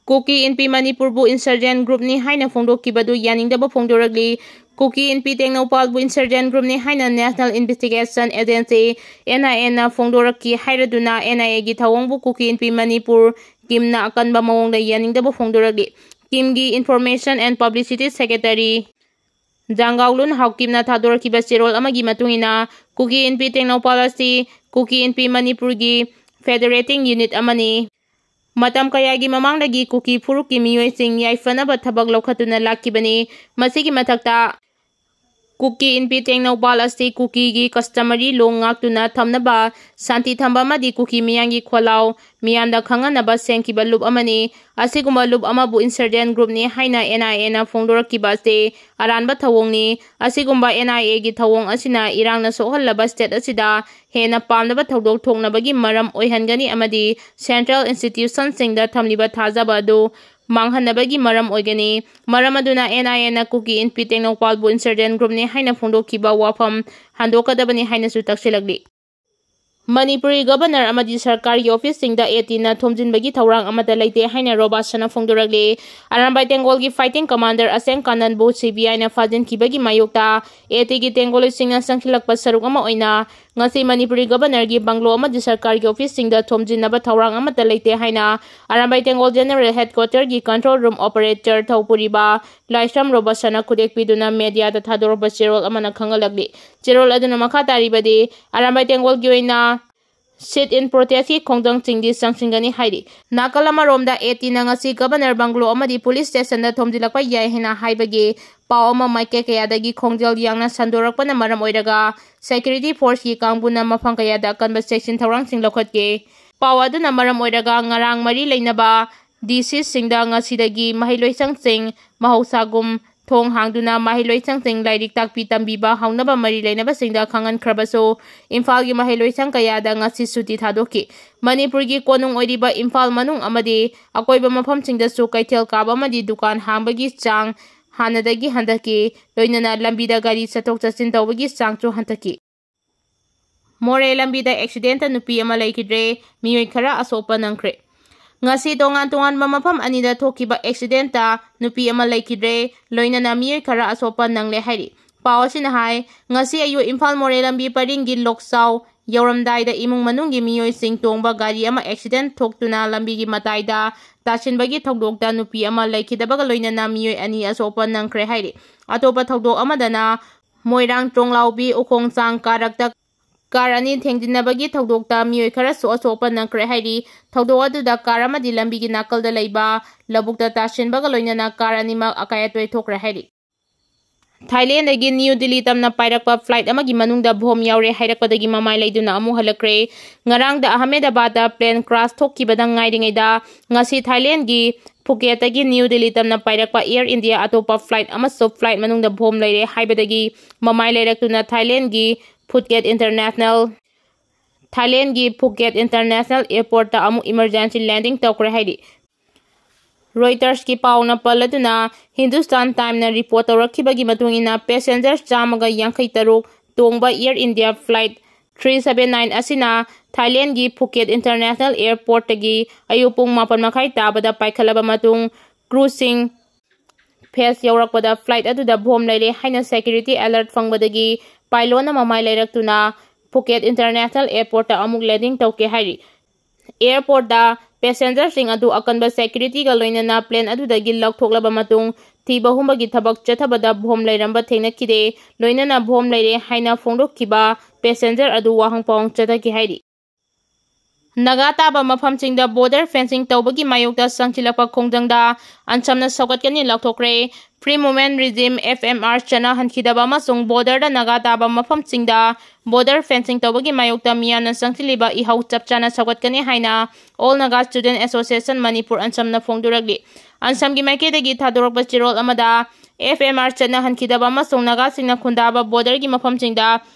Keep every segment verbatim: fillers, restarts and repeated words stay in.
ꯀꯨꯀꯤ ꯏꯟꯄꯤ ꯃꯅꯤꯄꯨꯔꯕꯨ insurgent groupꯅꯤ ꯍꯥꯏꯅ ꯐꯣꯡꯗꯣꯛꯈꯤꯕꯗꯨ ꯌꯥꯅꯤꯡꯗꯕ ꯐꯣꯡꯗꯣꯔꯛꯂꯤ꯫ ꯀꯨꯀꯤ ꯏꯟꯄꯤ ꯇꯦꯡꯅꯧꯄꯥꯜꯕꯨ insurgent groupꯅꯤ ꯍꯥꯏꯅ National Investigation Agency, N I A ꯅ ꯐꯣꯡꯗꯣꯔꯛꯈꯤ ꯍꯥꯏꯔꯗꯨꯅ N I A ꯒꯤ ꯊꯧꯑꯣꯡꯕꯨ ꯀꯨꯀꯤ ꯏꯟꯄꯤ ꯃꯅꯤꯄꯨꯔ ꯀꯤꯝꯅ ꯑꯀꯟꯕ ꯃꯑꯣꯡꯗ ꯌꯥꯅꯤꯡꯗꯕ ꯐꯣꯡꯗꯣꯔꯛꯂꯤ꯫ ꯀꯤꯝꯒꯤ Information and Publicity Secretary ꯖꯥꯡꯒꯥꯎꯂꯨꯟ ꯍꯥꯎꯀꯤꯞꯅ ꯊꯥꯗꯣꯔꯛꯈꯤꯕ ꯆꯦꯔꯣꯜ ꯑꯃꯒꯤ ꯃꯇꯨꯡ ꯏꯟꯅ, ꯀꯨꯀꯤ ꯏꯟꯄꯤ ꯇꯦꯡꯅꯧꯄꯥꯜ ꯑꯁꯤ ꯀꯨꯀꯤ ꯏꯟꯄꯤ ꯃꯅꯤꯄꯨꯔꯒꯤ federating unit ꯑꯃꯅꯤ꯫ ꯃꯇꯝ ꯀꯌꯥꯒꯤ ꯃꯃꯥꯡꯗꯒꯤ ꯀꯨꯀꯤ ꯐꯨꯔꯨꯞꯀꯤ ꯃꯤꯑꯣꯏꯁꯤꯡ ꯌꯥꯏꯐꯅꯕ ꯊꯕꯛ ꯂꯧꯈꯠꯇꯨꯅ ꯂꯥꯛꯈꯤꯕꯅꯤ꯫ ꯃꯁꯤꯒꯤ ꯃꯊꯛꯇ, ꯀꯨꯀꯤ ꯏꯟꯄꯤ ꯇꯦꯡꯅꯧꯄꯥꯜ ꯑꯁꯤ ꯀꯨꯀꯤꯒꯤ customary law ꯉꯥꯛꯇꯨꯅ ꯊꯝꯅꯕ, ꯁꯥꯟꯇꯤ ꯊꯝꯕ ꯑꯃꯗꯤ ꯀꯨꯀꯤ ꯃꯤꯌꯥꯝꯒꯤ ꯈꯣꯜꯂꯥꯎ ꯃꯤꯌꯥꯝꯗ ꯈꯪꯍꯟꯅꯕ ꯁꯦꯝꯈꯤꯕ ꯂꯨꯞ ꯑꯃꯅꯤ꯫ ꯑꯁꯤꯒꯨꯝꯕ ꯂꯨꯞ ꯑꯃꯕꯨ insurgent groupꯅꯤ ꯍꯥꯏꯅ N I A ꯅ ꯐꯣꯡꯗꯣꯔꯛꯈꯤꯕ ꯑꯁꯤ ꯑꯔꯥꯟꯕ ꯊꯧꯑꯣꯡꯅꯤ꯫ ꯑꯁꯤꯒꯨꯝꯕ N I A ꯒꯤ ꯊꯧꯑꯣꯡ ꯑꯁꯤꯅ ꯏꯔꯥꯡꯅ ꯁꯣꯛꯍꯜꯂꯕ state ꯑꯁꯤꯗ ꯍꯦꯟꯅ ꯄꯥꯝꯅꯕ ꯊꯧꯗꯣꯛ ꯊꯣꯛꯅꯕꯒꯤ ꯃꯔꯝ ꯑꯣꯏꯍꯟꯒꯅꯤ ꯑꯃꯗꯤ central institutionꯁꯤꯡꯗ ꯊꯝꯂꯤꯕ ꯊꯥꯖꯕ ꯑꯗꯨ ꯃꯥꯡꯍꯟꯅꯕꯒꯤ ꯃꯔꯝ ꯑꯣꯏꯒꯅꯤ꯫ ꯃꯔꯝ ꯑꯗꯨꯅ N I A ꯅ ꯀꯨꯀꯤ ꯏꯟꯄꯤ ꯇꯦꯡꯅꯧꯄꯥꯜꯕꯨ insurgent groupꯅꯤ ꯍꯥꯏꯅ ꯐꯣꯡꯗꯣꯛꯈꯤꯕ ꯋꯥꯐꯝ ꯍꯟꯗꯣꯛꯀꯗꯕꯅꯤ ꯍꯥꯏꯅꯁꯨ ꯇꯛꯁꯤꯜꯂꯛꯂꯤ꯫ ꯃꯅꯤꯄꯨꯔꯤ governor ꯑꯃꯗꯤ ꯁꯔꯀꯥꯔꯒꯤ officeꯁꯤꯡꯗ ATꯅ ꯊꯣꯝꯖꯤꯟꯕꯒꯤ ꯊꯧꯔꯥꯡ ꯑꯃꯠꯇ ꯂꯩꯇꯦ ꯍꯥꯏꯅ ꯔꯣꯕꯥꯁꯟꯅ ꯐꯣꯡꯗꯣꯔꯛꯂꯤ꯫ ꯑꯔꯥꯝꯕꯥꯏ ꯇꯦꯡꯒꯣꯜꯒꯤ fighting commander ꯑꯁꯦꯡ ꯀꯥꯅꯟꯕꯨ CBIꯅ ꯐꯥꯖꯤꯟꯈꯤꯕꯒꯤ ꯃꯥꯌꯣꯛꯇ ATꯒꯤ ꯇꯦꯡꯒꯣꯂꯤꯁꯤꯡꯅ ꯆꯪꯁꯤꯜꯂꯛꯄ ꯁꯔꯨꯛ ꯑꯃ ꯑꯣꯏꯅ ꯉꯁꯤ ꯃꯅꯤꯄꯨꯔꯤ governorꯒꯤ bungalow ꯑꯃꯗꯤ ꯁꯔꯀꯥꯔꯒꯤ officeꯁꯤꯡꯗ ꯊꯣꯝꯖꯤꯟꯅꯕ ꯊꯧꯔꯥꯡ ꯑꯃꯠꯇ ꯂꯩꯇꯦ ꯍꯥꯏꯅ Arambai ꯇꯦꯡꯒꯣꯜ general headquarterꯒꯤ control room operator ꯊꯧꯄꯨꯔꯤꯕ ꯂꯥꯏꯁ꯭ꯔꯝ ꯔꯣꯕꯥꯁꯟꯅ ꯈꯨꯗꯦꯛ ꯄꯤꯗꯨꯅ mediaꯗ ꯊꯥꯗꯣꯔꯛꯄ ꯆꯦꯔꯣꯜ ꯑꯃꯅ ꯈꯪꯍꯜꯂꯛꯂꯤ꯫ ꯆꯦꯔꯣꯜ ꯑꯗꯨꯅ ꯃꯈꯥ ꯇꯥꯔꯤꯕꯗꯤ, ꯑꯔꯥꯝꯕꯥꯏ ꯇꯦꯡꯒꯣꯜꯒꯤ ꯑꯣꯏꯅ sit-in protestꯀꯤ ꯈꯣꯡꯖꯪꯁꯤꯡꯗꯤ ꯆꯪꯁꯤꯟꯒꯅꯤ ꯍꯥꯏꯔꯤ꯫ ꯅꯥꯀꯜ ꯑꯃꯔꯣꯝꯗ, ATꯅ ꯉꯁꯤ governor bungalow ꯑꯃꯗꯤ police stationꯗ ꯊꯣꯝꯖꯤꯜꯂꯛꯄ ꯌꯥꯏ ꯍꯥꯏꯅ ꯍꯥꯏꯕꯒꯤ ꯄꯥꯎ ꯑꯃ ꯃꯥꯏꯀꯩ ꯀꯌꯥꯗꯒꯤ ꯈꯣꯡꯖꯦꯜ ꯌꯥꯡꯅ ꯁꯟꯗꯣꯔꯛꯄꯅ ꯃꯔꯝ ꯑꯣꯏꯔꯒ security forceꯀꯤ ꯀꯥꯡꯕꯨꯅ ꯃꯐꯝ ꯀꯌꯥꯗ ꯑꯀꯟꯕ ꯆꯦꯛꯁꯤꯟ ꯊꯧꯔꯥꯡꯁꯤꯡ ꯂꯧꯈꯠꯈꯤ꯫ ꯄꯥꯎ ꯑꯗꯨꯅ ꯃꯔꯝ ꯑꯣꯏꯔꯒ ꯉꯔꯥꯡ ꯃꯔꯤ ꯂꯩꯅꯕ DCꯁꯤꯡꯗ ꯉꯁꯤꯗꯒꯤ ꯃꯍꯩꯂꯣꯏꯁꯪꯁꯤꯡ ꯃꯍꯧꯁꯥꯒꯨꯝ ꯊꯣꯡ ꯍꯥꯡꯗꯨꯅ ꯃꯍꯩꯂꯣꯏꯁꯪꯁꯤꯡ ꯂꯥꯏꯔꯤꯛ ꯇꯥꯛꯄꯤ ꯇꯝꯕꯤꯕ ꯍꯧꯅꯕ ꯃꯔꯤ ꯂꯩꯅꯕꯁꯤꯡꯗ ꯈꯪꯍꯟꯈ꯭ꯔꯕꯁꯨ, ꯏꯝꯐꯥꯜꯒꯤ ꯃꯍꯩꯂꯣꯏꯁꯪ ꯀꯌꯥꯗ ꯉꯁꯤ ꯁꯨꯇꯤ ꯊꯥꯗꯣꯛꯈꯤ꯫ ꯃꯅꯤꯄꯨꯔꯒꯤ ꯀꯣꯅꯨꯡ ꯑꯣꯏꯔꯤꯕ ꯏꯝꯐꯥꯜ ꯃꯅꯨꯡ ꯑꯃꯗꯤ ꯑꯀꯣꯏꯕ ꯃꯐꯝꯁꯤꯡꯗꯁꯨ ꯀꯩꯊꯦꯜ ꯀꯥꯕ ꯑꯃꯗꯤ ꯗꯨꯀꯥꯟ ꯍꯥꯡꯕꯒꯤ ꯆꯥꯡ ꯍꯥꯟꯅꯗꯒꯤ ꯍꯟꯊꯈꯤ꯫ ꯂꯣꯏꯅꯅ ꯂꯝꯕꯤꯗ ꯒꯥꯔꯤ ꯆꯠꯊꯣꯛ ꯆꯠꯁꯤꯟ ꯇꯧꯕꯒꯤ ꯆꯥꯡꯁꯨ ꯍꯟꯊꯈꯤ꯫ ꯃꯣꯔꯦ ꯂꯝꯕꯤꯗ accidentꯇ ꯅꯨꯄꯤ ꯑꯃ ꯂꯩꯈꯤꯗ꯭ꯔꯦ, ꯃꯤꯑꯣꯏ ꯈꯔ ꯑꯁꯣꯛꯄ ꯅꯪꯈ꯭ꯔꯦ꯫ ꯉꯁꯤ ꯇꯣꯉꯥꯟ ꯇꯣꯉꯥꯟꯕ ꯃꯐꯝ ꯑꯅꯤꯗ ꯊꯣꯛꯈꯤꯕ ꯑꯦꯛꯁꯤꯗꯦꯟꯇ ꯅꯨꯄꯤ ꯑꯃ ꯂꯩꯈꯤꯗ꯭ꯔꯦ, ꯂꯣꯏꯅꯅ ꯃꯤꯑꯣꯏ ꯈꯔ ꯑꯁꯣꯛꯄ ꯅꯪꯂꯦ ꯍꯥꯏꯔꯤ꯫ ꯄꯥꯎ ꯑꯁꯤꯅ ꯍꯥꯏ, ꯉꯁꯤ ꯑꯌꯨꯛ ꯏꯝꯐꯥꯜ ꯃꯣꯔꯦ ꯂꯝꯕꯤ ꯄꯔꯤꯡꯒꯤ ꯂꯣꯛꯆꯥꯎ ꯌꯧꯔꯝꯗꯥꯏꯗ ꯏꯃꯨꯡ ꯃꯅꯨꯡꯒꯤ ꯃꯤꯑꯣꯏꯁꯤꯡ ꯇꯣꯡꯕ ꯒꯥꯔꯤ ꯑꯃ ꯑꯦꯛꯁꯤꯗꯦꯟ ꯊꯣꯛꯇꯨꯅ ꯂꯝꯕꯤꯒꯤ ꯃꯇꯥꯏꯗ ꯇꯥꯁꯤꯟꯕꯒꯤ ꯊꯧꯗꯣꯛꯇ ꯅꯨꯄꯤ ꯑꯃ ꯂꯩꯈꯤꯗꯕꯒ ꯂꯣꯏꯅꯅ ꯃꯤꯑꯣꯏ ꯑꯅꯤ ꯑꯁꯣꯛꯄ ꯅꯪꯈ꯭ꯔꯦ ꯍꯥꯏꯔꯤ꯫ ꯑꯇꯣꯞꯄ ꯊꯧꯗꯣꯛ ꯑꯃꯗꯅ ꯃꯣꯏꯔꯥꯡ ꯇ꯭ꯔꯣꯡꯂꯥꯎꯕꯤ ꯎꯈꯣꯡ ꯆꯥꯡ ꯀꯥꯔꯛꯇ ꯀꯥꯔ ꯑꯅꯤ ꯊꯦꯡꯖꯤꯟꯅꯕꯒꯤ ꯊꯧꯗꯣꯛꯇ ꯃꯤꯑꯣꯏ ꯈꯔꯁꯨ ꯑꯁꯣꯛꯄ ꯅꯪꯈ꯭ꯔꯦ ꯍꯥꯏꯔꯤ꯫ ꯊꯧꯗꯣꯛ ꯑꯗꯨꯗ ꯀꯥꯔ ꯑꯃꯗꯤ ꯂꯝꯕꯤꯒꯤ ꯅꯥꯀꯜꯗ ꯂꯩꯕ ꯂꯧꯕꯨꯛꯇ ꯇꯥꯁꯤꯟꯕꯒ ꯂꯣꯏꯅꯅ ꯀꯥꯔ ꯑꯅꯤꯃꯛ ꯑꯀꯥꯏ ꯑꯇꯣꯏ ꯊꯣꯛꯈ꯭ꯔꯦ ꯍꯥꯏꯔꯤ꯫ ꯊꯥꯏꯂꯦꯟꯗꯒꯤ ꯅ꯭ꯌꯨ ꯗꯤꯜꯂꯤ ꯇꯝꯅ ꯄꯥꯏꯔꯛꯄ ꯐ꯭ꯂꯥꯏꯠ ꯑꯃꯒꯤ ꯃꯅꯨꯡꯗ ꯕꯣꯝ ꯌꯥꯎꯔꯦ ꯍꯥꯏꯔꯛꯄꯗꯒꯤ ꯃꯃꯥꯏ ꯂꯩꯗꯨꯅ ꯑꯃꯨꯛ ꯍꯜꯂꯛꯈ꯭ꯔꯦ꯫ ꯉꯔꯥꯡꯗ ꯑꯍꯃꯦꯗꯕꯥꯗ ꯄ꯭ꯂꯦꯟ ꯀ꯭ꯔꯥꯁ ꯊꯣꯛꯈꯤꯕꯗ ꯉꯥꯏꯔꯤꯉꯩꯗ ꯉꯁꯤ ꯊꯥꯏꯂꯦꯟꯒꯤ ꯐꯨꯀꯦꯠꯇꯒꯤ ꯅ꯭ꯌꯨ ꯗꯤꯜꯂꯤ ꯇꯝꯅ ꯄꯥꯏꯔꯛꯄ ꯑꯦꯌꯔ ꯏꯟꯗꯤꯌꯥ ꯑꯇꯣꯞꯄ ꯐ꯭ꯂꯥꯏꯠ ꯑꯃꯁꯨ ꯐ꯭ꯂꯥꯏꯠ ꯃꯅꯨꯡꯗ ꯕꯣꯝ ꯂꯩꯔꯦ ꯍꯥꯏꯕꯗꯒꯤ ꯃꯃꯥꯏ ꯂꯩꯔꯛꯇꯨꯅ ꯊꯥꯏꯂꯦꯟꯒꯤ ꯐꯨꯀꯦꯠ ꯏꯟꯇꯔꯅꯦꯁꯅꯦꯜ ꯊꯥꯏꯂꯦꯟꯒꯤ ꯐꯨꯀꯦꯠ ꯏꯟꯇꯔꯅꯦꯁꯅꯦꯜ ꯑꯦꯌꯔꯄꯣꯔꯠꯇ ꯑꯃꯨꯛ ꯏꯃꯔꯖꯦꯟꯁꯤ ꯂꯦꯟꯗꯤꯡ ꯇꯧꯈ꯭ꯔꯦ ꯍꯥꯏꯔꯤ꯫ ꯔꯣꯏꯇꯔꯁꯀꯤ ꯄꯥꯎꯅ ꯄꯜꯂꯗꯨꯅ ꯍꯤꯟꯗꯨꯁꯇꯥꯟ ꯇꯥꯏꯝꯅ ꯔꯤꯄꯣꯔꯠ ꯇꯧꯔꯛꯈꯤꯕꯒꯤ ꯃꯇꯨꯡ ꯏꯟꯅ ꯄꯦꯁꯦꯟꯖꯔ ꯆꯥꯝꯃꯒ ꯌꯥꯡꯈꯩ ꯇꯔꯨꯛ ꯇꯣꯡꯕ air India flight three seven nine ꯑꯁꯤꯅ ꯊꯥꯏꯂꯦꯟꯒꯤ ꯐꯨꯀꯦꯠ ꯏꯟꯇꯔꯅꯦꯁꯅꯦꯜ ꯑꯦꯌꯔꯄꯣꯔꯠꯇꯒꯤ ꯑꯌꯨꯛ ꯄꯨꯡ ꯃꯥꯄꯟ ꯃꯈꯥꯏ ꯇꯥꯕꯗ ꯄꯥꯏꯈꯠꯂꯕ ꯃꯇꯨꯡ ꯀ꯭ꯔꯨꯁꯤꯡ ꯐꯦꯁ ꯌꯧꯔꯛꯄꯗ ꯐ꯭ꯂꯥꯏꯠ ꯑꯗꯨꯗ ꯕꯣꯝ ꯂꯩꯔꯦ ꯍꯥꯏꯅ ꯁꯦꯀ꯭ꯌꯨꯔꯤꯇꯤ ꯑꯦꯂꯔꯠ ꯐꯪꯕꯗꯒꯤ ꯄꯥꯏꯂꯣꯠꯅ ꯃꯃꯥꯏ ꯂꯩꯔꯛꯇꯨꯅ ꯐꯨꯀꯦꯠ ꯏꯟꯇꯔꯅꯦꯁꯅꯦꯜ ꯑꯦꯌꯔꯄꯣꯔꯠꯇ ꯑꯃꯨꯛ ꯂꯦꯟꯗꯤꯡ ꯇꯧꯈꯤ ꯍꯥꯏꯔꯤ꯫ ꯑꯦꯌꯔꯄꯣꯔꯠꯇ ꯄꯦꯁꯦꯟꯖꯔꯁꯤꯡ ꯑꯗꯨ ꯑꯀꯟꯕ ꯁꯦꯀ꯭ꯌꯨꯔꯤꯇꯤꯒ ꯂꯣꯏꯅꯅ ꯄ꯭ꯂꯦꯟ ꯑꯗꯨꯗꯒꯤ ꯂꯧꯊꯣꯛꯂꯕ ꯃꯇꯨꯡ ꯊꯤꯕ ꯍꯨꯝꯕꯒꯤ ꯊꯕꯛ ꯆꯠꯊꯕꯗ ꯕꯣꯝ ꯂꯩꯔꯝꯕ ꯊꯦꯡꯅꯈꯤꯗꯦ꯫ ꯂꯣꯏꯅꯅ ꯕꯣꯝ ꯂꯩꯔꯦ ꯍꯥꯏꯅ ꯐꯣꯡꯗꯣꯛꯈꯤꯕ ꯄꯦꯁꯦꯟꯖꯔ ꯑꯗꯨ ꯋꯥꯍꯪ ꯄꯥꯎꯍꯪ ꯆꯠꯊꯈꯤ ꯍꯥꯏꯔꯤ꯫ ꯅꯥꯒꯥ ꯇꯥꯕ ꯃꯐꯝꯁꯤꯡꯗ ꯕꯣꯔꯗꯔ ꯐꯦꯟꯁꯤꯡ ꯇꯧꯕꯒꯤ ꯃꯥꯌꯣꯛꯇ ꯆꯪꯁꯤꯜꯂꯛꯄ ꯈꯣꯡꯖꯪꯗ ꯑꯟꯁꯝꯅ ꯁꯧꯒꯠꯀꯅꯤ ꯂꯥꯎꯊꯣꯛꯈ꯭ꯔꯦ꯫ Free movement regime, F M R, ꯆꯠꯅꯍꯟꯈꯤꯗꯕ ꯑꯃꯁꯨꯡ ꯕꯣꯔꯗꯔꯗ ꯅꯥꯒꯥ ꯇꯥꯕ ꯃꯐꯝꯁꯤꯡꯗ ꯕꯣꯔꯗꯔ ꯐꯦꯟꯁꯤꯡ ꯇꯧꯕꯒꯤ ꯃꯥꯌꯣꯛꯇ ꯃꯤꯌꯥꯝꯅ ꯆꯪꯁꯤꯜꯂꯤꯕ ꯏꯍꯧ ꯆꯞ ꯆꯥꯅ ꯁꯧꯒꯠꯀꯅꯤ ꯍꯥꯏꯅ All Naga Student Association Manipur, ꯑꯟꯁꯝꯅ ꯐꯣꯡꯗꯣꯔꯛꯂꯤ꯫ ꯑꯟꯁꯝꯒꯤ ꯃꯥꯏꯀꯩꯗꯒꯤ ꯊꯥꯗꯣꯔꯛꯄ ꯆꯦꯔꯣꯜ ꯑꯃꯗ, F M R ꯆꯠꯅꯍꯟꯈꯤꯗꯕ ꯑꯃꯁꯨꯡ ꯅꯥꯒꯥꯁꯤꯡꯅ ꯈꯨꯟꯗꯥꯕ ꯕꯣꯔꯗꯔꯒꯤ ꯃꯐꯝꯁꯤꯡꯗ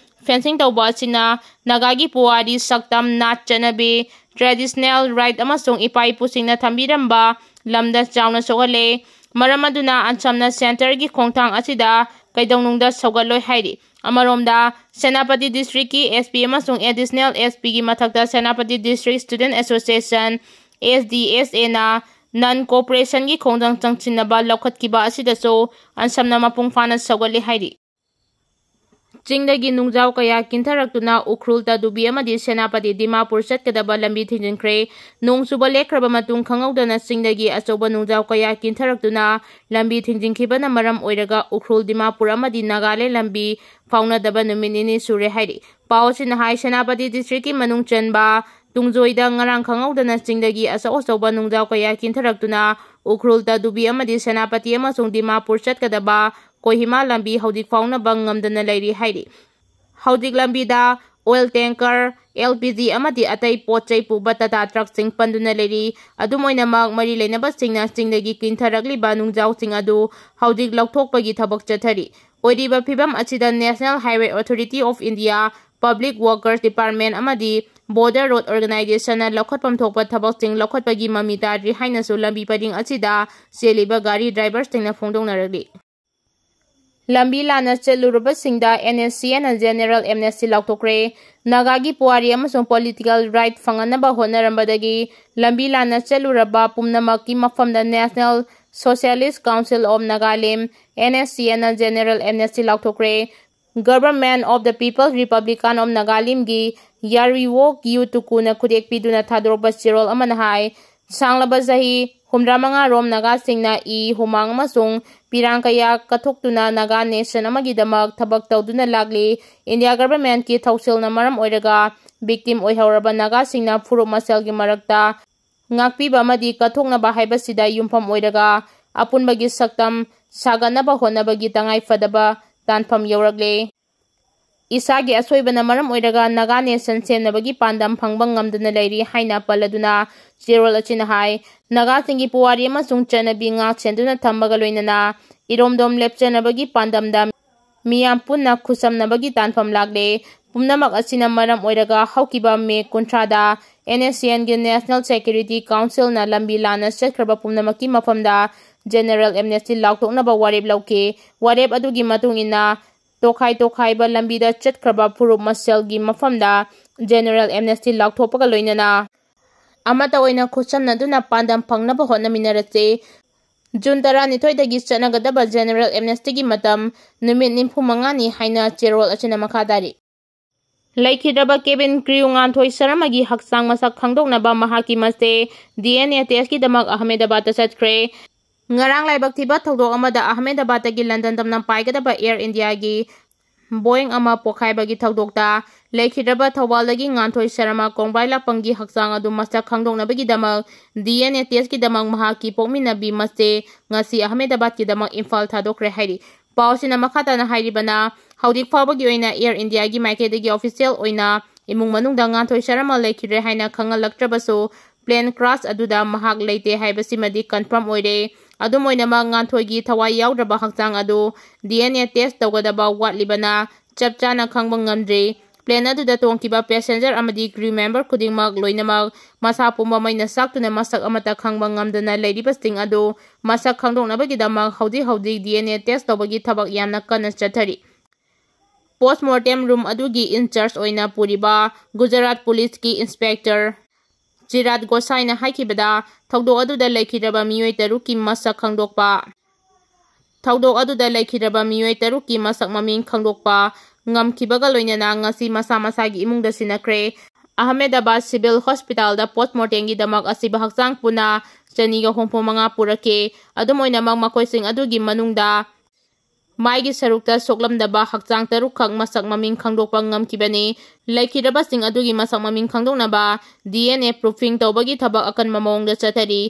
ꯐꯦꯟꯁꯤꯡ ꯇꯧꯕ ꯑꯁꯤꯅ ꯅꯥꯒꯥꯒꯤ ꯄꯨꯋꯥꯔꯤ, ꯁꯛꯇꯝ, ꯅꯥꯠ ꯆꯠꯅꯕꯤ, ꯇ꯭ꯔꯦꯗꯤꯁꯅꯦꯜ ꯔꯥꯏꯠ ꯑꯃꯁꯨꯡ ꯏꯄꯥ ꯏꯄꯨꯁꯤꯡꯅ ꯊꯝꯕꯤꯔꯝꯕ ꯂꯝꯗ ꯆꯥꯎꯅ ꯁꯣꯛꯍꯜꯂꯦ꯫ ꯃꯔꯝ ꯑꯗꯨꯅ ꯑꯟꯁꯝꯅ ꯁꯦꯟꯇꯔꯒꯤ ꯈꯣꯡꯊꯥꯡ ꯑꯁꯤꯗ ꯀꯩꯗꯧꯅꯨꯡꯗ ꯁꯧꯒꯠꯂꯣꯏ ꯍꯥꯏꯔꯤ꯫ ꯑꯃꯔꯣꯝꯗ, ꯁꯦꯅꯥꯄꯇꯤ ꯗꯤꯁꯇ꯭ꯔꯤꯛꯀꯤ S P ꯑꯃꯁꯨꯡ ꯑꯦꯗꯤꯁꯅꯦꯜ S P ꯒꯤ ꯃꯊꯛꯇ Senapati district student association, S D S ꯑꯦꯅ ꯅꯟ ꯀꯣꯑꯣꯄꯔꯦꯁꯟꯒꯤ ꯈꯣꯡꯖꯪ ꯆꯪꯁꯤꯟꯅꯕ ꯂꯧꯈꯠꯈꯤꯕ ꯑꯁꯤꯗꯁꯨ ꯑꯟꯁꯝꯅ ꯃꯄꯨꯡ ꯐꯥꯅ ꯁꯧꯒꯠꯂꯤ ꯍꯥꯏꯔꯤ꯫ ꯆꯤꯡꯗꯒꯤ ꯅꯨꯡꯖꯥꯎ ꯀꯌꯥ ꯀꯤꯟꯊꯔꯛꯇꯨꯅ ꯎꯈ꯭ꯔꯨꯜ, ꯇꯗꯨꯕꯤ ꯑꯃꯗꯤ ꯁꯦꯅꯥꯄꯇꯤ, ꯗꯤꯃꯥꯄꯨꯔ ꯆꯠꯀꯗꯕ ꯂꯝꯕꯤ ꯊꯤꯡꯖꯤꯟꯈ꯭ꯔꯦ꯫ ꯅꯣꯡ ꯆꯨꯕ ꯂꯦꯞꯈ꯭ꯔꯕ ꯃꯇꯨꯡ ꯈꯪꯍꯧꯗꯅ ꯆꯤꯡꯗꯒꯤ ꯑꯆꯧꯕ ꯅꯨꯡꯖꯥꯎ ꯀꯌꯥ ꯀꯤꯟꯊꯔꯛꯇꯨꯅ ꯂꯝꯕꯤ ꯊꯤꯡꯖꯤꯟꯈꯤꯕꯅ ꯃꯔꯝ ꯑꯣꯏꯔꯒ ꯎꯈ꯭ꯔꯨꯜ, ꯗꯤꯃꯥꯄꯨꯔ ꯑꯃꯗꯤ ꯅꯥꯒꯥꯂꯦꯟ ꯂꯝꯕꯤ ꯐꯥꯎꯅꯗꯕ ꯅꯨꯃꯤꯠ ꯅꯤꯅꯤ ꯁꯨꯔꯦ ꯍꯥꯏꯔꯤ꯫ ꯄꯥꯎ ꯑꯁꯤꯅ ꯍꯥꯏ, ꯁꯦꯅꯥꯄꯇꯤ ꯗꯤꯁꯇ꯭ꯔꯤꯛꯀꯤ ꯃꯅꯨꯡ ꯆꯟꯕ ꯇꯨꯡꯖꯣꯏꯗ ꯉꯔꯥꯡ ꯈꯪꯍꯧꯗꯅ ꯆꯤꯡꯗꯒꯤ ꯑꯆꯧ ꯑꯆꯧꯕ ꯅꯨꯡꯖꯥꯎ ꯀꯌꯥ ꯀꯤꯟꯊꯔꯛꯇꯨꯅ ꯎꯈ꯭ꯔꯨꯜ, ꯇꯗꯨꯕꯤ ꯑꯃꯗꯤ ꯁꯦꯅꯥꯄꯇꯤ ꯑꯃꯁꯨꯡ ꯗꯤꯃꯥꯄꯨꯔ ꯆꯠꯀꯗꯕ ꯀꯣꯍꯤꯃꯥ ꯂꯝꯕꯤ ꯍꯧꯖꯤꯛ ꯐꯥꯎꯅꯕ ꯉꯝꯗꯅ ꯂꯩꯔꯤ ꯍꯥꯏꯔꯤ꯫ ꯍꯧꯖꯤꯛ ꯂꯝꯕꯤꯗ oil tanker, L P G ꯑꯃꯗꯤ ꯑꯇꯩ ꯄꯣꯠ ꯆꯩ ꯄꯨꯕ ꯇꯥꯇꯥ ꯇ꯭ꯔꯛꯁꯤꯡ ꯄꯟꯗꯨꯅ ꯂꯩꯔꯤ꯫ ꯑꯗꯨꯝ ꯑꯣꯏꯅꯃꯛ, ꯃꯔꯤ ꯂꯩꯅꯕꯁꯤꯡꯅ ꯆꯤꯡꯗꯒꯤ ꯀꯤꯟꯊꯔꯛꯂꯤꯕ ꯅꯨꯡꯖꯥꯎꯁꯤꯡ ꯑꯗꯨ ꯍꯧꯖꯤꯛ ꯂꯧꯊꯣꯛꯄꯒꯤ ꯊꯕꯛ ꯆꯠꯊꯔꯤ꯫ ꯑꯣꯏꯔꯤꯕ ꯐꯤꯕꯝ ꯑꯁꯤꯗ National Highway Authority of India, Public Workers Department ꯑꯃꯗꯤ Border Road Organizationꯅ ꯂꯧꯈꯠꯐꯝ ꯊꯣꯛꯄ ꯊꯕꯛꯁꯤꯡ ꯂꯧꯈꯠꯄꯒꯤ ꯃꯃꯤ ꯇꯥꯗ꯭ꯔꯤ ꯍꯥꯏꯅꯁꯨ ꯂꯝꯕꯤ ꯄꯔꯤꯡ ꯑꯁꯤꯗ ꯆꯦꯜꯂꯤꯕ ꯒꯥꯔꯤ ꯗ꯭ꯔꯥꯏꯚꯔꯁꯤꯡꯅ ꯐꯣꯡꯗꯣꯛꯅꯔꯛꯂꯤ꯫ ꯂꯝꯕꯤ ꯂꯥꯟꯅ ꯆꯠꯂꯨꯔꯕꯁꯤꯡꯗ and S C ꯑꯦꯟꯅ general amnesty ꯂꯥꯎꯊꯣꯛꯈ꯭ꯔꯦ꯫ ꯅꯥꯒꯥꯒꯤ ꯄꯨꯋꯥꯔꯤ ꯑꯃꯁꯨꯡ ꯄꯣꯂꯤꯇꯤꯀꯦꯜ ꯔꯥꯏꯠ ꯐꯪꯍꯟꯅꯕ ꯍꯣꯠꯅꯔꯝꯕꯗꯒꯤ ꯂꯝꯕꯤ ꯂꯥꯟꯅ ꯆꯠꯂꯨꯔꯕ ꯄꯨꯝꯅꯃꯛꯀꯤ ꯃꯐꯝꯗ National Socialist Council of Nagalim, N S C N, ꯅ ꯖꯦꯅꯦꯔꯦꯜ ꯑꯦꯝꯅꯦꯁꯇꯤ ꯂꯥꯎꯊꯣꯛꯈ꯭ꯔꯦ꯫ Government of the People's Republic of Nagalimꯒꯤ ꯌꯥꯔꯤꯋꯣꯛ ꯌꯨ ꯇꯨꯀꯨꯅ ꯈꯨꯗꯦꯛ ꯄꯤꯗꯨꯅ ꯊꯥꯗꯣꯔꯛꯄ ꯆꯦꯔꯣꯜ ꯑꯃꯅ ꯍꯥꯏ, ꯁꯥꯡꯂꯕ ꯆꯍꯤ ꯍꯨꯝꯗ꯭ꯔꯥ ꯃꯉꯥ ꯔꯣꯝ ꯅꯥꯒꯥꯁꯤꯡꯅ ꯏ, ꯍꯨꯃꯥꯡ ꯑꯃꯁꯨꯡ ꯄꯤꯔꯥꯡ ꯀꯌꯥ ꯀꯠꯊꯣꯛꯇꯨꯅ ꯅꯥꯒꯥ ꯅꯦꯁꯟ ꯑꯃꯒꯤꯗꯃꯛ ꯊꯕꯛ ꯇꯧꯗꯨꯅ ꯂꯥꯛꯂꯤ꯫ ꯏꯟꯗꯤꯌꯥ ꯒꯚꯔꯟꯃꯦꯟꯠꯀꯤ ꯊꯧꯁꯤꯜꯅ ꯃꯔꯝ ꯑꯣꯏꯔꯒ ꯚꯤꯛꯇꯤꯝ ꯑꯣꯏꯍꯧꯔꯕ ꯅꯥꯒꯥꯁꯤꯡꯅ ꯐꯨꯔꯨꯞ ꯃꯁꯦꯜꯒꯤ ꯃꯔꯛꯇ ꯉꯥꯛꯄꯤꯕ ꯑꯃꯗꯤ ꯀꯠꯊꯣꯛꯅꯕ ꯍꯥꯏꯕꯁꯤꯗ ꯌꯨꯝꯐꯝ ꯑꯣꯏꯔꯒ ꯑꯄꯨꯟꯕꯒꯤ ꯁꯛꯇꯝ ꯁꯥꯒꯠꯅꯕ ꯍꯣꯠꯅꯕꯒꯤ ꯇꯉꯥꯏꯐꯗꯕ ꯇꯥꯟꯐꯝ ꯌꯧꯔꯛꯂꯦ꯫ ꯏꯁꯥꯒꯤ ꯑꯁꯣꯏꯕꯅ ꯃꯔꯝ ꯑꯣꯏꯔꯒ ꯅꯥꯒꯥ ꯅꯦꯁꯟ ꯁꯦꯝꯅꯕꯒꯤ ꯄꯥꯟꯗꯝ ꯐꯪꯕ ꯉꯝꯗꯅ ꯂꯩꯔꯤ ꯍꯥꯏꯅ ꯄꯜꯂꯗꯨꯅ ꯆꯦꯔꯣꯜ ꯑꯁꯤꯅ ꯍꯥꯏ, ꯅꯥꯒꯥꯁꯤꯡꯒꯤ ꯄꯨꯋꯥꯔꯤ ꯑꯃꯁꯨꯡ ꯆꯠꯅꯕꯤ ꯉꯥꯛ ꯁꯦꯟꯗꯨꯅ ꯊꯝꯕꯒ ꯂꯣꯏꯅꯅ ꯏꯔꯣꯝꯗꯣꯝ ꯂꯦꯞꯆꯅꯕꯒꯤ ꯄꯥꯟꯗꯝꯗ ꯃꯤꯌꯥꯝ ꯄꯨꯟꯅ ꯈꯨꯠꯁꯝꯅꯕꯒꯤ ꯇꯥꯟꯐꯝ ꯂꯥꯛꯂꯦ꯫ ꯄꯨꯝꯅꯃꯛ ꯑꯁꯤꯅ ꯃꯔꯝ ꯑꯣꯏꯔꯒ ꯍꯧꯈꯤꯕ ꯃꯦ ꯀꯨꯟꯊ꯭ꯔꯥꯗ N S C N ꯒꯤ National Security Council ꯅ ꯂꯝꯕꯤ ꯂꯥꯟꯅ ꯆꯠꯈ꯭ꯔꯕ ꯄꯨꯝꯅꯃꯛꯀꯤ ꯃꯐꯝꯗ ꯖꯦꯅꯦꯔꯦꯜ ꯑꯦꯝꯅꯦꯁꯇꯤ ꯂꯥꯎꯊꯣꯛꯅꯕ ꯋꯥꯔꯦꯞ ꯂꯧꯈꯤ꯫ ꯋꯥꯔꯦꯞ ꯑꯗꯨꯒꯤ ꯃꯇꯨꯡ ꯏꯟꯅ ꯇꯣꯈꯥꯏ ꯇꯣꯈꯥꯏꯕ ꯂꯝꯕꯤꯗ ꯆꯠꯈ꯭ꯔꯕ ꯐꯨꯔꯨꯞ ꯃꯁꯦꯜꯒꯤ ꯃꯐꯝꯗ ꯖꯦꯅꯦꯔꯦꯜ ꯑꯦꯝꯅꯦꯁꯇꯤ ꯂꯥꯎꯊꯣꯛꯄꯒ ꯂꯣꯏꯅꯅ ꯑꯃꯠꯇ ꯑꯣꯏꯅ ꯈꯨꯠꯁꯝꯅꯗꯨꯅ ꯄꯥꯟꯗꯝ ꯐꯪꯅꯕ ꯍꯣꯠꯅꯃꯤꯟꯅꯔꯁꯤ꯫ ꯖꯨꯟ ꯇꯔꯥꯅꯤꯊꯣꯏꯗꯒꯤ ꯆꯠꯅꯒꯗꯕ ꯖꯦꯅꯔꯦꯜ ꯑꯦꯝꯅꯦꯁꯇꯤꯒꯤ ꯃꯇꯝ ꯅꯨꯃꯤꯠ ꯅꯤꯐꯨ ꯃꯉꯥꯅꯤ ꯍꯥꯏꯅ ꯆꯦꯔꯣꯜ ꯑꯁꯤꯅ ꯃꯈꯥ ꯇꯥꯔꯤ꯫ ꯂꯩꯈꯤꯗ꯭ꯔꯕ ꯀꯦꯕꯤꯟ ꯀ꯭ꯔꯤꯌꯨ ꯉꯥꯟꯊꯣꯏ ꯁꯔꯃꯒꯤ ꯍꯛꯆꯥꯡ ꯃꯁꯛ ꯈꯪꯗꯣꯛꯅꯕ ꯃꯍꯥꯛꯀꯤ ꯃꯁꯦ ꯗꯤ ꯑꯦꯟ ꯑꯦ ꯇꯦꯁꯀꯤꯗꯃꯛ ꯑꯍꯃꯦꯗꯕꯥꯗꯇ ꯆꯠꯈ꯭ꯔꯦ꯫ ꯉꯔꯥꯡ ꯂꯥꯏꯕꯛ ꯊꯤꯕ ꯊꯧꯗꯣꯛ ꯑꯃꯗ ꯑꯍꯃꯦꯗꯕꯥꯗꯇꯒꯤ ꯂꯟꯗꯟ ꯇꯝꯅ ꯄꯥꯏꯒꯗꯕ ꯑꯦꯌꯔ ꯏꯟꯗꯤꯌꯥꯒꯤ ꯕꯣꯏꯡ ꯑꯃ ꯄꯣꯈꯥꯏꯕꯒꯤ ꯊꯧꯗꯣꯛꯇ ꯂꯩꯈꯤꯗ꯭ꯔꯕ ꯊꯧꯕꯥꯜꯗꯒꯤ ꯉꯥꯟꯊꯣꯏ ꯁꯔꯃ ꯀꯣꯡꯕ꯭ꯔꯥꯏ ꯂꯥꯛꯄꯝꯒꯤ ꯍꯛꯆꯥꯡ ꯑꯗꯨ ꯃꯁꯛ ꯈꯪꯗꯣꯛꯅꯕꯒꯤꯗꯃꯛ ꯗꯤ ꯑꯦꯟ ꯑꯦ ꯇꯦꯁꯀꯤꯗꯃꯛ ꯃꯍꯥꯛꯀꯤ ꯄꯣꯛꯃꯤꯟꯅꯕꯤ ꯃꯁꯦ ꯉꯁꯤ ꯑꯍꯃꯦꯗꯕꯥꯗꯀꯤꯗꯃꯛ ꯏꯝꯐꯥꯜ ꯊꯥꯗꯣꯛꯈ꯭ꯔꯦ ꯍꯥꯏꯔꯤ꯫ ꯄꯥꯎ ꯑꯁꯤꯅ ꯃꯈꯥ ꯇꯥꯅ ꯍꯥꯏꯔꯤꯕꯅ, ꯍꯧꯖꯤꯛ ꯐꯥꯎꯕꯒꯤ ꯑꯣꯏꯅ ꯑꯦꯌꯔ ꯏꯟꯗꯤꯌꯥꯒꯤ ꯃꯥꯏꯀꯩꯗꯒꯤ ꯑꯣꯐꯤꯁꯤꯌꯦꯜ ꯑꯣꯏꯅ ꯏꯃꯨꯡ ꯃꯅꯨꯡꯗ ꯉꯥꯟꯊꯣꯏ ꯁꯔꯃ ꯂꯩꯈꯤꯗ꯭ꯔꯦ ꯍꯥꯏꯅ ꯈꯪꯍꯜꯂꯛꯇ꯭ꯔꯕꯁꯨ, ꯄ꯭ꯂꯦꯟ ꯀ꯭ꯔꯥꯁ ꯑꯗꯨꯗ ꯃꯍꯥꯛ ꯂꯩꯇꯦ ꯍꯥꯏꯕꯁꯤꯃꯗꯤ ꯀꯟꯐꯥꯔꯝ ꯑꯣꯏꯔꯦ꯫ ꯑꯗꯨꯝ ꯑꯣꯏꯅꯃꯛ, ꯉꯥꯟꯊꯣꯏꯒꯤ ꯊꯋꯥꯏ ꯌꯥꯎꯗ꯭ꯔꯕ ꯍꯛꯆꯥꯡ ꯑꯗꯨ ꯗꯤ ꯑꯦꯟ ꯑꯦ ꯇꯦꯁ ꯇꯧꯒꯗꯕ ꯋꯥꯠꯂꯤꯕꯅ ꯆꯞ ꯆꯥꯅ ꯈꯪꯕ ꯉꯝꯗ꯭ꯔꯤ꯫ ꯄ꯭ꯂꯦꯟ ꯑꯗꯨꯗ ꯇꯣꯡꯈꯤꯕ ꯄꯦꯁꯦꯟꯖꯔ ꯑꯃꯗꯤ ꯀ꯭ꯔꯤꯌꯨ ꯃꯦꯝꯕꯔ ꯈꯨꯗꯤꯡꯃꯛ ꯂꯣꯏꯅꯃꯛ ꯃꯁꯥ ꯄꯨꯝꯕ ꯃꯩꯅ ꯆꯥꯛꯇꯨꯅ ꯃꯁꯛ ꯑꯃꯠꯇ ꯈꯪꯕ ꯉꯝꯗꯅ ꯂꯩꯔꯤꯕꯁꯤꯡ ꯑꯗꯨ ꯃꯁꯛ ꯈꯪꯗꯣꯛꯅꯕꯒꯤꯗꯃꯛ ꯍꯧꯖꯤꯛ ꯍꯧꯖꯤꯛ ꯗꯤ ꯑꯦꯟ ꯑꯦ ꯇꯦꯁ ꯇꯧꯕꯒꯤ ꯊꯕꯛ ꯌꯥꯝꯅ ꯀꯟꯅ ꯆꯠꯊꯔꯤ꯫ ꯄꯣꯁꯃꯣꯔꯇꯦꯝ ꯔꯨꯝ ꯑꯗꯨꯒꯤ ꯏꯟꯆꯥꯔꯖ ꯑꯣꯏꯅ ꯄꯨꯔꯤꯕ ꯒꯨꯖꯔꯥꯠ ꯄꯨꯂꯤꯁꯀꯤ ꯏꯟꯁꯄꯦꯛꯇꯔ ꯆꯤꯔꯥꯠ ꯒꯣꯁꯥꯏꯅ ꯍꯥꯏꯈꯤꯕꯗ, ꯊꯧꯗꯣꯛ ꯑꯗꯨꯗ ꯂꯩꯈꯤꯗ꯭ꯔꯕ ꯃꯤꯑꯣꯏ ꯇꯔꯨꯛꯀꯤ ꯃꯁꯛ ꯈꯪꯗꯣꯛꯄ, ꯊꯧꯗꯣꯛ ꯑꯗꯨꯗ ꯂꯩꯈꯤꯗ꯭ꯔꯕ ꯃꯤꯑꯣꯏ ꯇꯔꯨꯛꯀꯤ ꯃꯁꯛ ꯃꯃꯤꯡ ꯈꯪꯗꯣꯛꯄ ꯉꯝꯈꯤꯕꯒ ꯂꯣꯏꯅꯅ ꯉꯁꯤ ꯃꯁꯥ ꯃꯁꯥꯒꯤ ꯏꯃꯨꯡꯗ ꯁꯤꯟꯅꯈ꯭ꯔꯦ꯫ ꯑꯍꯃꯦꯗꯕꯥꯗ ꯁꯤꯚꯤꯜ ꯍꯣꯁꯄꯤꯇꯥꯜꯗ ꯄꯣꯁꯃꯣꯔꯇꯦꯝꯒꯤꯗꯃꯛ ꯑꯁꯤꯕ ꯍꯛꯆꯥꯡ ꯄꯨꯟꯅ ꯆꯅꯤꯒ ꯍꯨꯝꯐꯨ ꯃꯉꯥ ꯄꯨꯔꯛꯈꯤ꯫ ꯑꯗꯨꯝ ꯑꯣꯏꯅꯃꯛ, ꯃꯈꯣꯏꯁꯤꯡ ꯑꯗꯨꯒꯤ ꯃꯅꯨꯡꯗ ꯃꯥꯏꯒꯤ ꯁꯔꯨꯛꯇ ꯁꯣꯛꯂꯝꯗꯕ ꯍꯛꯆꯥꯡ ꯇꯔꯨꯛꯈꯛ ꯃꯁꯛ ꯃꯃꯤꯡ ꯈꯪꯗꯣꯛꯄ ꯉꯝꯈꯤꯕꯅꯤ꯫ ꯂꯩꯈꯤꯗ꯭ꯔꯕꯁꯤꯡ ꯑꯗꯨꯒꯤ ꯃꯁꯛ ꯃꯃꯤꯡ ꯈꯪꯗꯣꯛꯅꯕ ꯗꯤ ꯑꯦꯟ ꯑꯦ ꯄ꯭ꯔꯨꯐꯤꯡ ꯇꯧꯕꯒꯤ ꯊꯕꯛ ꯑꯀꯟꯕ ꯃꯑꯣꯡꯗ ꯆꯠꯊꯔꯤ꯫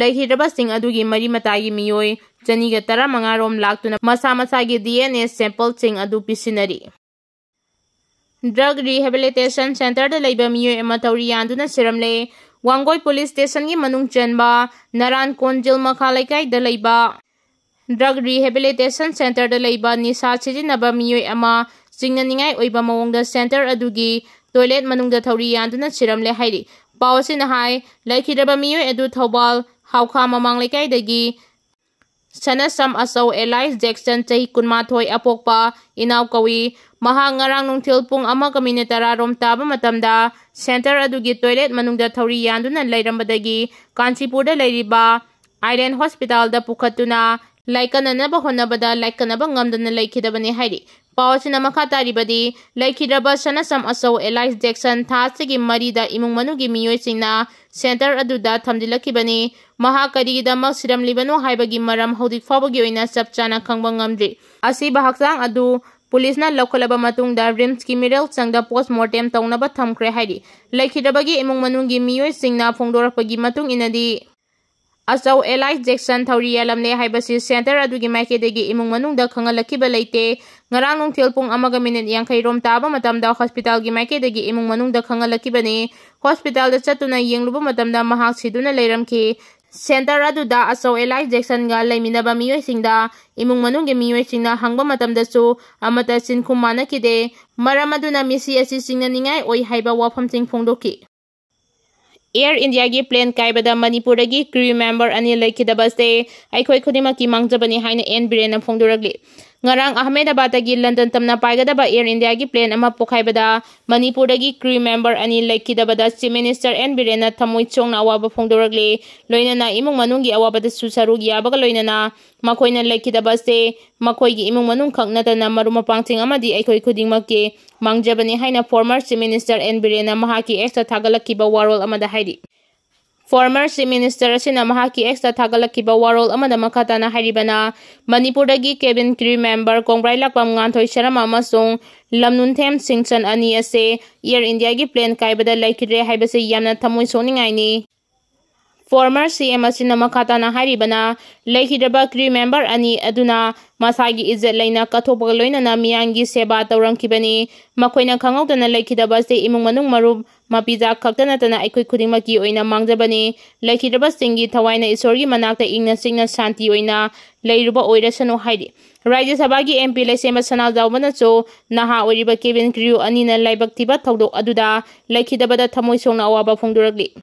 ꯂꯩꯈꯤꯗ꯭ꯔꯕꯁꯤꯡ ꯑꯗꯨꯒꯤ ꯃꯔꯤ ꯃꯇꯥꯒꯤ ꯃꯤꯑꯣꯏ ꯆꯅꯤꯒ ꯇꯔꯥꯃꯉꯥ ꯔꯣꯝ ꯂꯥꯛꯇꯨꯅ ꯃꯁꯥ ꯃꯁꯥꯒꯤ ꯗꯤ ꯑꯦꯟ ꯑꯦ ꯁꯦꯝꯄꯜꯁꯤꯡ ꯑꯗꯨ ꯄꯤꯁꯤꯟꯅꯔꯤ꯫ ꯗ꯭ꯔꯒ ꯔꯤꯍꯦꯕꯤꯂꯤꯇꯦꯁꯟ ꯁꯦꯟꯇꯔꯗ ꯂꯩꯕ ꯃꯤꯑꯣꯏ ꯑꯃ ꯊꯧꯔꯤ ꯌꯥꯟꯗꯨꯅ ꯁꯤꯔꯝꯂꯦ꯫ ꯋꯥꯡꯒꯣꯏ ꯄꯨꯂꯤꯁ ꯁ꯭ꯇꯦꯁꯟꯒꯤ ꯃꯅꯨꯡ ꯆꯟꯕ ꯅꯔꯥꯟ ꯀꯣꯟꯖꯤꯜ ꯃꯈꯥ ꯂꯩꯀꯥꯏꯗ ꯂꯩꯕ ꯗ꯭ꯔꯒ ꯔꯤꯍꯦꯕꯤꯂꯤꯇꯦꯁꯟ ꯁꯦꯟꯇꯔꯗ ꯂꯩꯕ ꯅꯤꯁꯥ ꯁꯤꯖꯤꯟꯅꯕ ꯃꯤꯑꯣꯏ ꯑꯃ ꯆꯤꯡꯅꯅꯤꯡꯉꯥꯏ ꯑꯣꯏꯕ ꯃꯑꯣꯡꯗ ꯁꯦꯟꯇꯔ ꯑꯗꯨꯒꯤ ꯇꯣꯏꯂꯦꯠ ꯃꯅꯨꯡꯗ ꯊꯧꯔꯤ ꯌꯥꯟꯗꯨꯅ ꯁꯤꯔꯝꯂꯦ ꯍꯥꯏꯔꯤ꯫ ꯄꯥꯎ ꯑꯁꯤꯅ ꯍꯥꯏ, ꯂꯩꯈꯤꯗ꯭ꯔꯕ ꯃꯤꯑꯣꯏ ꯑꯗꯨ ꯊꯧꯕꯥꯜ ꯍꯥꯎꯈꯥ ꯃꯃꯥꯡ ꯂꯩꯀꯥꯏꯗꯒꯤ ꯁꯅꯁꯝ ꯑꯆꯧ ꯑꯦꯂꯥꯏꯁ ꯖꯦꯛꯁꯟ, ꯆꯍꯤ ꯀꯨꯟꯃꯥꯊꯣꯏ, ꯑꯄꯣꯛꯄ ꯏꯅꯥꯎ ꯀꯧꯏ꯫ ꯃꯍꯥꯛ ꯉꯔꯥꯡ ꯅꯨꯡꯊꯤꯜ ꯄꯨꯡ ꯑꯃꯒ ꯃꯤꯅꯤꯠ ꯇꯔꯥ ꯔꯣꯝ ꯇꯥꯕ ꯃꯇꯝꯗ center ꯑꯗꯨꯒꯤ toilet ꯃꯅꯨꯡꯗ ꯊꯧꯔꯤ ꯌꯥꯟꯗꯨꯅ ꯂꯩꯔꯝꯕꯗꯒꯤ ꯀꯥꯟꯆꯤꯄꯨꯔꯗ ꯂꯩꯔꯤꯕ Island Hospitalꯗ ꯄꯨꯈꯠꯇꯨꯅ ꯂꯥꯏꯀꯠꯅꯅꯕ ꯍꯣꯠꯅꯕꯗ ꯂꯥꯏꯀꯠꯅꯕ ꯉꯝꯗꯅ ꯂꯩꯈꯤꯗꯕꯅꯤ ꯍꯥꯏꯔꯤ꯫ ꯄꯥꯎ ꯑꯁꯤꯅ ꯃꯈꯥ ꯇꯥꯔꯤꯕꯗꯤ, ꯂꯩꯈꯤꯗ꯭ꯔꯕ ꯁꯅꯥꯁꯝ ꯑꯆꯧ alias Jackson ꯊꯥ ꯑꯁꯤꯒꯤ ꯃꯔꯤꯗ ꯏꯃꯨꯡ ꯃꯅꯨꯡꯒꯤ ꯃꯤꯑꯣꯏꯁꯤꯡꯅ center ꯑꯗꯨꯗ ꯊꯝꯖꯤꯜꯂꯛꯈꯤꯕꯅꯤ꯫ ꯃꯍꯥꯛ ꯀꯔꯤꯒꯤꯗꯃꯛ ꯁꯤꯔꯝꯂꯤꯕꯅꯣ ꯍꯥꯏꯕꯒꯤ ꯃꯔꯝ ꯍꯧꯖꯤꯛ ꯐꯥꯎꯕꯒꯤ ꯑꯣꯏꯅ ꯆꯞ ꯆꯥꯅ ꯈꯪꯕ ꯉꯝꯗ꯭ꯔꯤ꯫ ꯑꯁꯤꯕ ꯍꯛꯆꯥꯡ ꯑꯗꯨ ꯄꯨꯂꯤꯁꯅ ꯂꯧꯈꯠꯂꯕ ꯃꯇꯨꯡꯗ RIMSꯀꯤ ꯃꯤꯔꯦꯜ ꯆꯪꯗ post mortem ꯇꯧꯅꯕ ꯊꯝꯈ꯭ꯔꯦ ꯍꯥꯏꯔꯤ꯫ ꯂꯩꯈꯤꯗ꯭ꯔꯕꯒꯤ ꯏꯃꯨꯡ ꯃꯅꯨꯡꯒꯤ ꯃꯤꯑꯣꯏꯁꯤꯡꯅ ꯐꯣꯡꯗꯣꯔꯛꯄꯒꯤ ꯃꯇꯨꯡ ꯏꯟꯅꯗꯤ, ꯑꯆꯧ alias Jackson ꯊꯧꯔꯤ ꯌꯥꯜꯂꯝꯂꯦ ꯍꯥꯏꯕꯁꯤ center ꯑꯗꯨꯒꯤ ꯃꯥꯏꯀꯩꯗꯒꯤ ꯏꯃꯨꯡ ꯃꯅꯨꯡꯗ ꯈꯪꯍꯜꯂꯛꯈꯤꯕ ꯂꯩꯇꯦ꯫ ꯉꯔꯥꯡ ꯅꯨꯡꯊꯤꯜ ꯄꯨꯡ ꯑꯃꯒ ꯃꯤꯅꯤꯠ ꯌꯥꯡꯈꯩ ꯔꯣꯝ ꯇꯥꯕ ꯃꯇꯝꯗ hospitalꯒꯤ ꯃꯥꯏꯀꯩꯗꯒꯤ ꯏꯃꯨꯡ ꯃꯅꯨꯡꯗ ꯈꯪꯍꯜꯂꯛꯈꯤꯕꯅꯤ꯫ Hospitalꯗ ꯆꯠꯇꯨꯅ ꯌꯦꯡꯂꯨꯕ ꯃꯇꯝꯗ ꯃꯍꯥꯛ ꯁꯤꯗꯨꯅ ꯂꯩꯔꯝꯈꯤ꯫ Center ꯑꯗꯨꯗ ꯑꯆꯧ alias Jacksonꯒ ꯂꯩꯃꯤꯟꯅꯕ ꯃꯤꯑꯣꯏꯁꯤꯡꯗ ꯏꯃꯨꯡ ꯃꯅꯨꯡꯒꯤ ꯃꯤꯑꯣꯏꯁꯤꯡꯅ ꯍꯪꯕ ꯃꯇꯝꯗꯁꯨ ꯑꯃꯠꯇ ꯆꯤꯟꯈꯨꯝ ꯃꯥꯟꯅꯈꯤꯗꯦ꯫ ꯃꯔꯝ ꯑꯗꯨꯅ ꯃꯤꯁꯤ ꯑꯁꯤ ꯆꯤꯡꯅꯅꯤꯡꯉꯥꯏ ꯑꯣꯏ ꯍꯥꯏꯕ ꯋꯥꯐꯝꯁꯤꯡ ꯐꯣꯡꯗꯣꯛꯈꯤ꯫ Air Indiaꯒꯤ plane ꯀꯥꯏꯕꯗ ꯃꯅꯤꯄꯨꯔꯗꯒꯤ crew member ꯑꯅꯤ ꯂꯩꯈꯤꯗꯕꯁꯦ ꯑꯩꯈꯣꯏ ꯈꯨꯗꯤꯡꯃꯛꯀꯤ ꯃꯥꯡꯖꯕꯅꯤ ꯍꯥꯏꯅ ꯑꯦꯟ ꯕꯤꯔꯦꯟꯅ ꯐꯣꯡꯗꯣꯔꯛꯂꯤ꯫ ꯉꯔꯥꯡ ꯑꯍꯃꯦꯗꯕꯥꯗꯇꯒꯤ ꯂꯟꯗꯟ ꯇꯝꯅ ꯄꯥꯏꯒꯗꯕ Air Indiaꯒꯤ plane ꯑꯃ ꯄꯣꯈꯥꯏꯕꯗ ꯃꯅꯤꯄꯨꯔꯗꯒꯤ crew member ꯑꯅꯤ ꯂꯩꯈꯤꯗꯕꯗ Chief Minister ꯑꯦꯟ ꯕꯤꯔꯦꯟꯅ ꯊꯃꯣꯏ ꯁꯣꯛꯅ ꯑꯋꯥꯕ ꯐꯣꯡꯗꯣꯔꯛꯂꯤ꯫ ꯂꯣꯏꯅꯅ ꯏꯃꯨꯡ ꯃꯅꯨꯡꯒꯤ ꯑꯋꯥꯕꯗꯁꯨ ꯁꯔꯨꯛ ꯌꯥꯕꯒ ꯂꯣꯏꯅꯅ ꯃꯈꯣꯏꯅ ꯂꯩꯈꯤꯗꯕ ꯑꯁꯤ ꯃꯈꯣꯏꯒꯤ ꯏꯃꯨꯡ ꯃꯅꯨꯡ ꯈꯛ ꯅꯠꯇꯅ ꯃꯔꯨꯞ ꯃꯄꯥꯡꯁꯤꯡ ꯑꯃꯗꯤ ꯑꯩꯈꯣꯏ ꯈꯨꯗꯤꯡꯃꯛꯀꯤ ꯃꯥꯡꯖꯕꯅꯤ ꯍꯥꯏꯅ former Chief Minister ꯑꯦꯟ ꯕꯤꯔꯦꯟꯅ ꯃꯍꯥꯛꯀꯤ Xꯇ ꯊꯥꯒꯠꯂꯛꯈꯤꯕ ꯋꯥꯔꯣꯜ ꯑꯃꯗ ꯍꯥꯏꯔꯤ꯫ Former Chief Minister ꯑꯁꯤꯅ ꯃꯍꯥꯛꯀꯤ Xꯇ ꯊꯥꯒꯠꯂꯛꯈꯤꯕ ꯋꯥꯔꯣꯜ ꯑꯃꯗ ꯃꯈꯥ ꯇꯥꯅ ꯍꯥꯏꯔꯤꯕꯅ, ꯃꯅꯤꯄꯨꯔꯗꯒꯤ cabin crew member ꯀꯣꯡꯕ꯭ꯔꯥꯏ ꯂꯥꯛꯄꯝ ꯉꯥꯟꯊꯣꯏ ꯁꯔꯃ ꯑꯃꯁꯨꯡ ꯂꯝꯅꯨꯟꯊꯦꯝ ꯁꯤꯡꯆꯟ ꯑꯅꯤ ꯑꯁꯤ Air Indiaꯒꯤ plane ꯀꯥꯏꯕꯗ ꯂꯩꯈꯤꯗ꯭ꯔꯦ ꯍꯥꯏꯕꯁꯤ ꯌꯥꯝꯅ ꯊꯃꯣꯏ ꯁꯣꯛꯅꯤꯡꯉꯥꯏꯅꯤ꯫ Former ꯁꯤ ꯑꯦꯝ ꯑꯁꯤꯅ ꯃꯈꯥ ꯇꯥꯅ ꯍꯥꯏꯔꯤꯕꯅ, ꯂꯩꯈꯤꯗ꯭ꯔꯕ crew member ꯑꯅꯤ ꯑꯗꯨꯅ ꯃꯁꯥꯒꯤ ꯏꯖꯠ ꯂꯩꯅ ꯀꯠꯊꯣꯛꯄꯒ ꯂꯣꯏꯅꯅ ꯃꯤꯌꯥꯝꯒꯤ ꯁꯦꯕꯥ ꯇꯧꯔꯝꯈꯤꯕꯅꯤ꯫ ꯃꯈꯣꯏꯅ ꯈꯪꯍꯧꯗꯅ ꯂꯩꯈꯤꯗꯕ ꯑꯁꯤ ꯏꯃꯨꯡ ꯃꯅꯨꯡ ꯃꯔꯨꯞ ꯃꯄꯤꯖꯥ ꯈꯛꯇ ꯅꯠꯇꯅ ꯑꯩꯈꯣꯏ ꯈꯨꯗꯤꯡꯃꯛꯀꯤ ꯑꯣꯏꯅ ꯃꯥꯡꯖꯕꯅꯤ꯫ ꯂꯩꯈꯤꯗ꯭ꯔꯕꯁꯤꯡꯒꯤ ꯊꯋꯥꯏꯅ ꯏꯁꯣꯔꯒꯤ ꯃꯅꯥꯛꯇ ꯏꯪꯅ ꯆꯤꯛꯅ ꯁꯥꯟꯇꯤ ꯑꯣꯏꯅ ꯂꯩꯔꯨꯕ ꯑꯣꯏꯔꯁꯅꯨ ꯍꯥꯏꯔꯤ꯫ ꯔꯥꯖ꯭ꯌ ꯁꯚꯥꯒꯤ ꯑꯦꯝ ꯄꯤ ꯂꯩꯁꯦꯝꯕ ꯁꯅꯥꯖꯥꯎꯕꯅꯁꯨ ꯅꯍꯥ ꯑꯣꯏꯔꯤꯕ cabin crew ꯑꯅꯤꯅ ꯂꯥꯏꯕꯛ ꯊꯤꯕ ꯊꯧꯗꯣꯛ ꯑꯗꯨꯗ ꯂꯩꯈꯤꯗꯕꯗ ꯊꯃꯣꯏ ꯁꯣꯛꯅ ꯑꯋꯥꯕ ꯐꯣꯡꯗꯣꯔꯛꯂꯤ꯫